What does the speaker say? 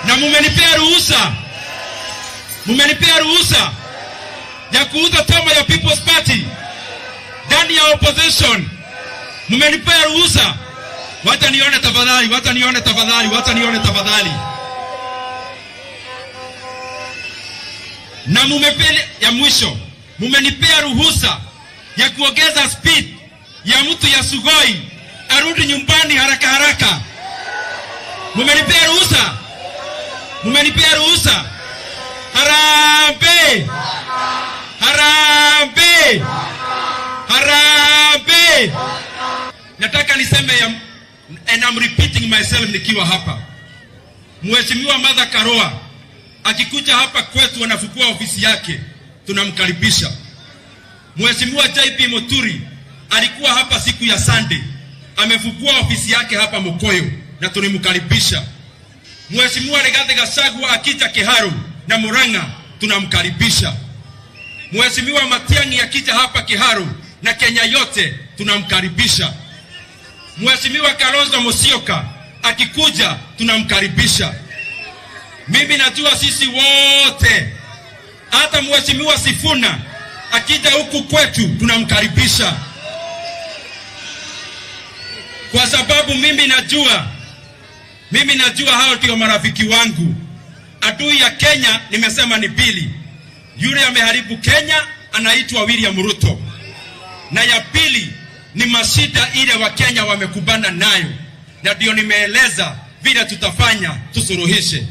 Na mumenipea ruhusa, mumenipea ruhusa ya kuuza chama ya People's Party ndani ya opposition. Mumenipea ruhusa. Wacha nione tafadhali, wacha nione tafadhali, wacha nione tafadhali. Na mumepea ya mwisho, mumenipea ruhusa ya kuongeza speed ya mtu ya Sugoi arudi nyumbani haraka haraka. Mumenipea ruhusa, mumenipea ruhusa. Harambee! Harambee! Harambee! Nataka niseme ya, and I'm repeating myself nikiwa hapa. Mheshimiwa Martha Karua akikuja hapa kwetu anafungua ofisi yake, tunamkaribisha. Mheshimiwa JP Muturi alikuwa hapa siku ya Sunday, amefungua ofisi yake hapa Mukoyo na tulimkaribisha. Mheshimiwa Rigathi Gachagua akija Kiharu na Murang'a tunamkaribisha. Mheshimiwa Matiang'i akija hapa Kiharu na Kenya yote tunamkaribisha. Mheshimiwa Kalonzo Musyoka akikuja tunamkaribisha. Mimi najua sisi wote, hata Mheshimiwa Sifuna akija huku kwetu tunamkaribisha, kwa sababu mimi najua hao ndio marafiki wangu. Adui ya Kenya nimesema ni pili, yule ameharibu Kenya anaitwa William Ruto, na ya pili ni mashida ile wa Kenya wamekumbana nayo, na ndio nimeeleza vile tutafanya tusuluhishe.